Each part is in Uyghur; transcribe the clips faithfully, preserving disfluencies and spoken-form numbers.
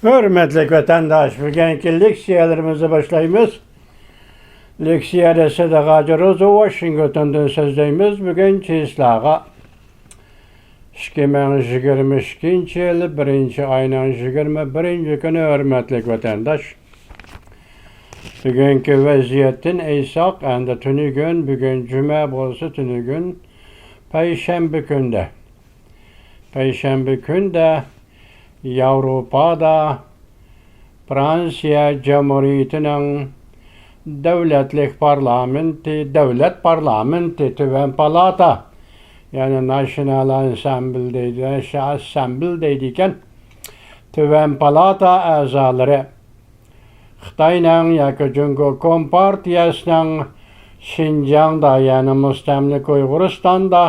ھۆرمەتلىك ۋەتەنداش، بۈگۈنكى لېكسىيەلىرىمىزنى باشلايمىز. لېكسىيەدە سىدىق ھاجى روزى، ۋاشىنگتوندىن سۆزلەيمىز. بۈگۈن چىسلاغا ئىككى مىڭ يىگىرمە ئىككىنچى يىل بىرىنچى ئاينىڭ يىگىرمە بىرىنچى كۈنى، ھۆرمەتلىك ۋەتەنداش. بۈگۈنكى ۋەزىيەتتىن ئېيتساق، ئەمدى تۈنۈگۈن، بۈگۈن جۈمە بولسا، تۈنۈگۈن پەيشەنبە كۈندە. پەيشەنبە كۈندە ياۋروپادا فرانسىيە جۇمھۇرىيىتىنىڭ دۆلەتلىك پارلامېنتى، دۆلەت پارلامېنتى، تۆۋەن پالاتا، يەنى ناشنال ئاسسامبل دەيدۇ، ئاسسامبل دەيدىكەن. تۆۋەن پالاتا ئەزالىرى خىتاينىڭ ياكى جۇڭگو كومپارتىيەسىنىڭ شىنجاڭدا، يەنى مۇستەملىكە ئۇيغۇرىستاندا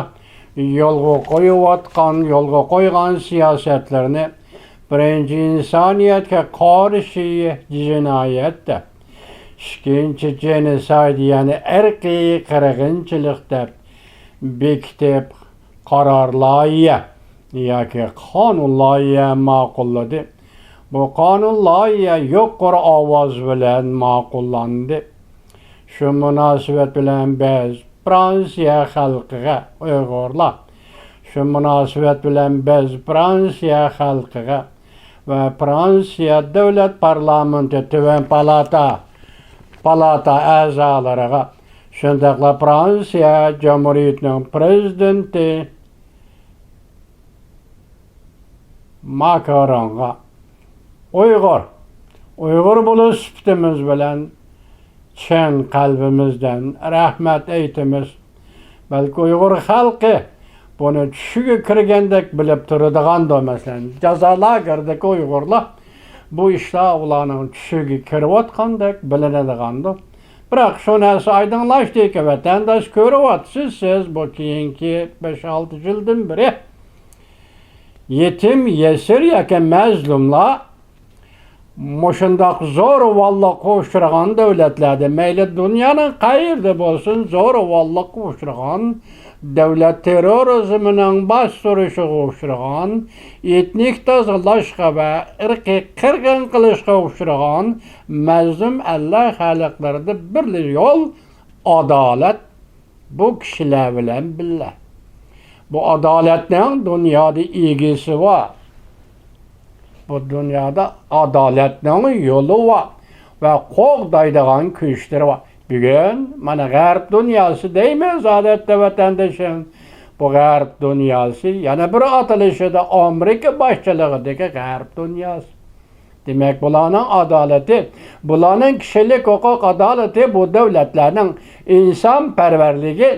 يولغا قويۇۋاتقان، يولغا قويغان سىياسەتلىرىنى، بىرىنچى، ئىنسانىيەتكە قارشى جىنايەت دەپ، ئىككىنچى، جېنوسايد، يەنى ئىرقىي قىرغىنچىلىق دەپ بېكىتىپ، قارار لايىھە ياكى قانۇن لايىھە ماقۇللىدى. بۇ قانۇن لايىھە يۇقىرى ئاۋاز بىلەن ماقۇللاندى. شۇ مۇناسىۋەت بىلەن بىز فرانسىيە خەلقىگە، ئۇيغۇرلار، شۇ مۇناسىۋەت بىلەن بىز فرانسىيە خەلقىگە ۋە فرانسىيە دۆلەت پارلامېنتى تۆۋەن پالاتا، پالاتا ئەزالىرىغا، شۇنداقلا فرانسىيە جۇمھۇرىيىتىنىڭ پرېزىدېنتى ماكرونغا ئۇيغۇر، ئۇيغۇر بولۇش سۈپىتىمىز بىلەن چىن قەلبىمىزدىن رەھمەت ئېيتىمىز. بەلكى ئۇيغۇر خەلقى بۇنى چۈشىگە كىرگەندەك بىلىپ تۇرىدىغاندۇ. مەسىلەن، جازا لاگېرىدىكى ئۇيغۇرلار بۇ ئىشلار ئۇلارنىڭ چۈشىگە كىرىۋاتقاندەك بىلىنىدىغاندۇ. بىراق شۇ نەرسە ئايدىڭلاشتىكى، ۋەتەنداش، كۆرۈۋاتىسىز سىز بۇ كېيىنكى بەش-ئالتە يىلدىن بېرى يېتىم، يېسىر ياكى مەزلۇملار مۇشۇنداق زورىۋانلىققا ئۇچرىغان دۆلەتلەردە، مەيلى دۇنيانىڭ قەيىرىدە بولسۇن، زورىۋانلىققا ئۇچرىغان، دۆلەت تېررورىزمىنىڭ باستۇرۇشىغا ئۇچرىغان، ئېتنىك تازىلاشقا ۋە ئىرقىي قىرغىن قىلىشقا ئۇچرىغان مەزلۇم ئەللەر خەلقلىرىدە بىرلا يول، ئادالەت. بۇ كىشىلەر بىلەن بىللە. بۇ ئادالەتنىڭ دۇنيادا ئىگىسى بار. بۇ دۇنيادا ئادالەتنىڭ يولى بار ۋە قوغدايدىغان كۈچلىرى بار. بۈگۈن مانا غەرب دۇنياسى دەيمىز، ئادەتتە ۋەتەندىشىم. بۇ غەرب دۇنياسى يەنە بىر ئاتىلىشىدا ئامېرىكا باشچىلىقىدىكى غەرب دۇنياسى. دېمەك، بۇلارنىڭ ئادالىتى، بۇلارنىڭ كىشىلىك ھوقۇق ئادالىتى، بۇ دۆلەتلەرنىڭ ئىنسانپەرۋەرلىكى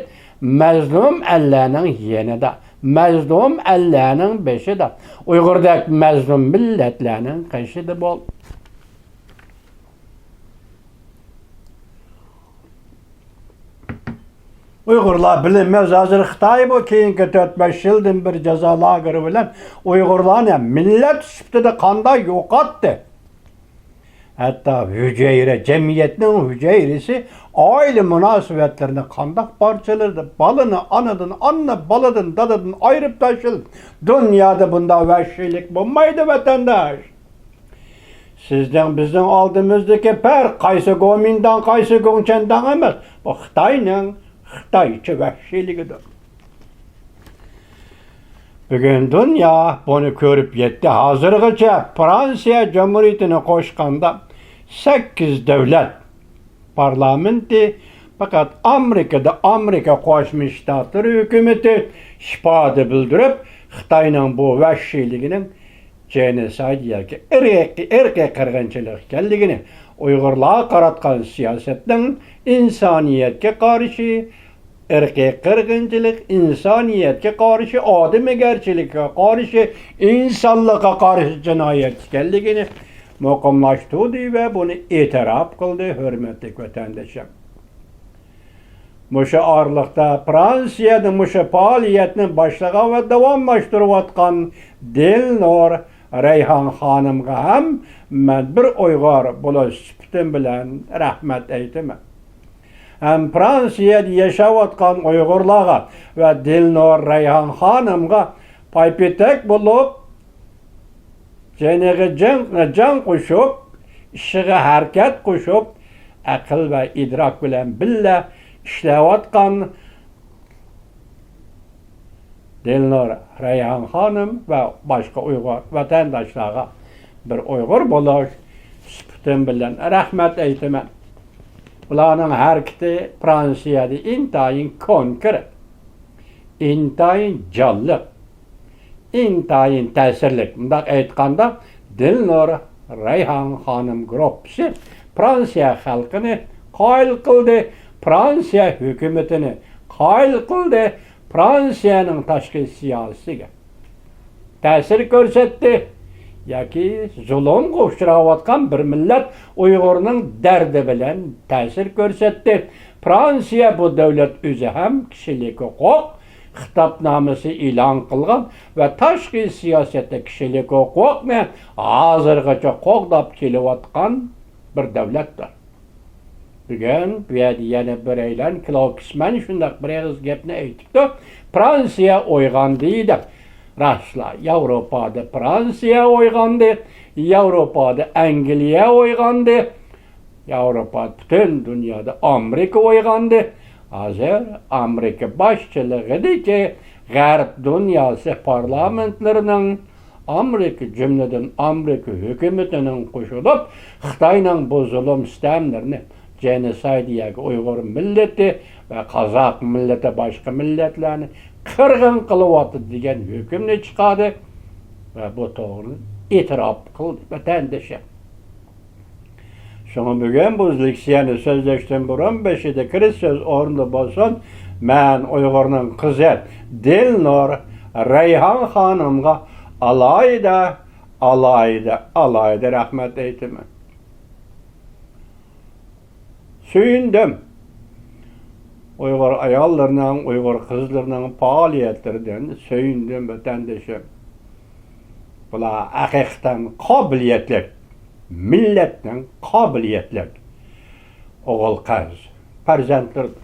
مەزلۇم ئەللەرنىڭ يېنىدا، مەزلۇم ئەللەرنىڭ بېشىدا، ئۇيغۇردەك مەزلۇم مىللەتلەرنىڭ قېشىدا بول. ئۇيغۇرلار بىلىمىز، ھازىر خىتاي بۇ كېيىنكى تۆت-بەش يىلدىن بىر جازا لاگېرى بىلەن ئۇيغۇرلارنى مىللەت سۈپىتىدە قانداق يوقاتتى؟ ھەتتا ھۈجەيرە، جەمئىيەتنىڭ ھۈجەيرىسى، ئائىلە مۇناسىۋەتلىرىنى قانداق پارچىلىدى؟ بالىنى ئانىدىن، ئانا بالىدىن، دادىدىن ئايرىپ تاشلىدى. دۇنيادا بۇنداق ۋەھشىيلىك بولمايدۇ، ۋەتەنداش. سىزنىڭ، بىزنىڭ ئالدىمىزدىكى پەرق قايسى گومىنداڭ، قايسى گوڭچەنداڭ ئەمەس، بۇ خىتاينىڭ خىتايچە ۋەھشىيلىكىدۇر. بۈگۈن دۇنيا بۇنى كۆرۈپ يەتتى. ھازىرغىچە فرانسىيە جۇمھۇرىيىتىنى قوشقاندا سەككىز دۆلەت پارلامېنتى، پەقەت ئامېرىكىدا ئامېرىكا قوشما شتاتلىرى ھۆكۈمىتى ئىپادە بىلدۈرۈپ، خىتاينىڭ بۇ ۋەھشىيلىكىنىڭ جېنوسايد ياكى ئىرقىي، ئىرقىي قىرغىنچىلىق ئىكەنلىكىنى، ئۇيغۇرلارغا قاراتقان سىياسەتنىڭ ئىنسانىيەتكە قارشى ئىرقىي قىرغىنچىلىق، ئىنسانىيەتكە قارشى، ئادىمىگەرچىلىككە قارشى، ئىنسانلىققا قارشى جىنايەت ئىكەنلىكىنى مۇقىملاشتۇردى ۋە بۇنى ئېتىراپ قىلدى، ھۆرمەتلىك ۋەتەندىشىم. مۇشۇ ئارىلىقتا فرانسىيەدە مۇشۇ پائالىيەتنى باشلىغان ۋە داۋاملاشتۇرۇۋاتقان دىلنۇر رەيھان خانىمغا ھەم مەن بىر ئۇيغۇر بولۇش سۈپىتىم بىلەن رەھمەت ئېيتىمەن. ھەم فرانسىيەدە ياشاۋاتقان ئۇيغۇرلارغا ۋە دىلنۇر رەيھان خانىمغا پايپېتەك بولۇپ، جېنىغا جان، جان قوشۇپ، ئىشىغا ھەرىكەت قوشۇپ، ئەقىل ۋە ئىدراك بىلەن بىللە ئىشلەۋاتقان دىلنۇر رەيھان خانىم ۋە باشقا ئۇيغۇر ۋەتەنداشلارغا بىر ئۇيغۇر بولۇش سۈپىتىم بىلەن رەھمەت ئېيتىمەن. بۇلارنىڭ ھەرىكىتى فرانسىيەدە ئىنتايىن كونكرېت، ئىنتايىن جانلىق، ئىنتايىن تەسىرلىك. مۇنداق ئېيتقاندا، دىلنۇر رەيھان خانىم گۇرۇپپىسى فرانسىيە خەلقىنى قايىل قىلدى، فرانسىيە ھۆكۈمىتىنى قايىل قىلدى، فرانسىيەنىڭ تاشقى سىياسىتىگە تەسىر كۆرسەتتى ياكى زۇلۇمغا ئۇچراۋاتقان بىر مىللەت ئۇيغۇرنىڭ دەردى بىلەن تەسىر كۆرسەتتى. فرانسىيە بۇ دۆلەت ئۆزى ھەم كىشىلىك ھوقۇق خىتابنامىسى ئېلان قىلغان ۋە تاشقى سىياسەتتە كىشىلىك ھوقۇقنى ھازىرغىچە قوغداپ كېلىۋاتقان بىر دۆلەتتۇر. بۈگۈن بۇ يەردە يەنە بىرەيلەن كلاۋكىسمەن شۇنداق بىر ئېغىز گەپنى ئېيتىپتۇ. فرانسىيە ئويغاندى دەپ. راستلا، ياۋروپادا فرانسىيە ئويغاندى، ياۋروپادا ئەنگلىيە ئويغاندى، ياۋروپا، پۈتۈن دۇنيادا ئامېرىكا ئويغاندى. ھازىر ئامېرىكا باشچىلىقىدىكى غەرب دۇنياسى پارلامېنتلىرىنىڭ، ئامېرىكا، جۈملىدىن ئامېرىكا ھۆكۈمىتىنىڭ قوشۇلۇپ، خىتاينىڭ بۇ زۇلۇم سىتەملىرىنى، جېنوسايد ياكى ئۇيغۇر مىللىتى ۋە قازاق مىللىتى، باشقا مىللەتلەرنى قىرغىن قىلىۋاتىدۇ دېگەن ھۆكۈمنى چىقاردى ۋە بۇ توغرىنى ئېتىراپ قىلدى ۋەتەندىشى. شۇڭا بۈگۈن بۇ لېكسىيەنى سۆزلەشتىن بۇرۇن بېشىدا كىرىش سۆز ئورنىدا بولسۇن، مەن ئۇيغۇرنىڭ قىزى دىلنۇر رەيھان خانىمغا ئالاھىدە، ئالاھىدە، ئالاھىدە رەھمەت ئېيتىمەن. سۆيۈندۈم. ئۇيغۇر ئاياللىرىنىڭ، ئۇيغۇر قىزلىرىنىڭ پائالىيەتلىرىدىن سۆيۈندۈم، ۋەتەندىشىم. بۇلار ھەقىقەتەن قابىلىيەتلىك، مىللەتنىڭ قابىلىيەتلىك ئوغۇل-قىز پەرزەنتلىرىدۇر.